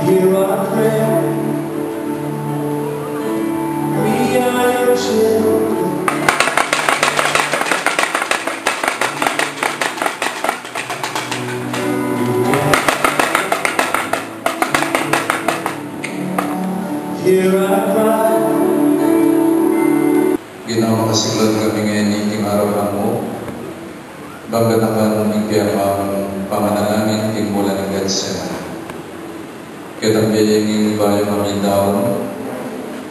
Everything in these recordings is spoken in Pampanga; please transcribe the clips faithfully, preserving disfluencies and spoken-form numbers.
Here I pray, we are your children. Here I cry. Ginu, makasiklaud kami ngeni king arapan mu, bang ganakan ing kayang panganalangin king mula ning Getsemani. Keta ing bayu mamidaun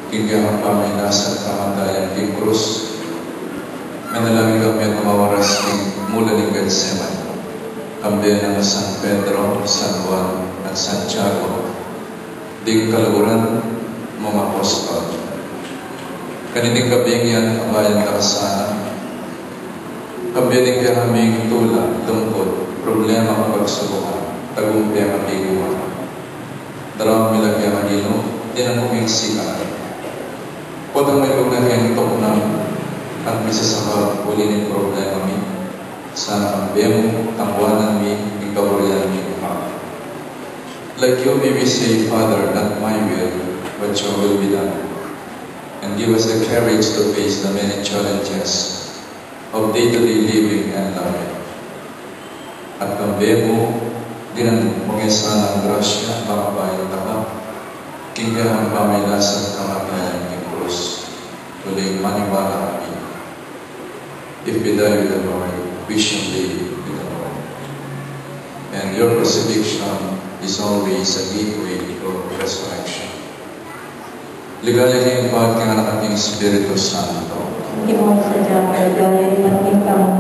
king kayang pamagkasakit at kamatayan king krus, manalangin kami at mawaras king mula ning Getsemani. Kambe nang San Pedro, San Juan, at Santiago, ding kaluguran mung apostol. Kaniting kabingi at abayan da ka sana. Kambe ding kekami tula, lungkut, problema, kapagsubukang, tagumpay, kabiguan. Daraun mi la keka, Ginu, dinan mu keng sikan. Potang mekad na keng tuknang at misasakap uli ning problema mi, sana kambe mu tangwanan mi ing kaburian mi. Like you, may we say, Father, not my will, but your will be done. And give us the courage to face the many challenges of day-to-day living and life. At kambe mu, dinan mu kami sana ing grasya, makabayuntaka king kekang pamagkasakit at kamatayan king krus. Uli maniwala kami. If we die with the Lord, we shall live with the Lord. And your crucifixion is always a gateway to resurrection. Ligaya king Ibpa, king Anak, at king Espiritu Santo. Antimo ing sadya, ligaya ning Ibpa, king Anak,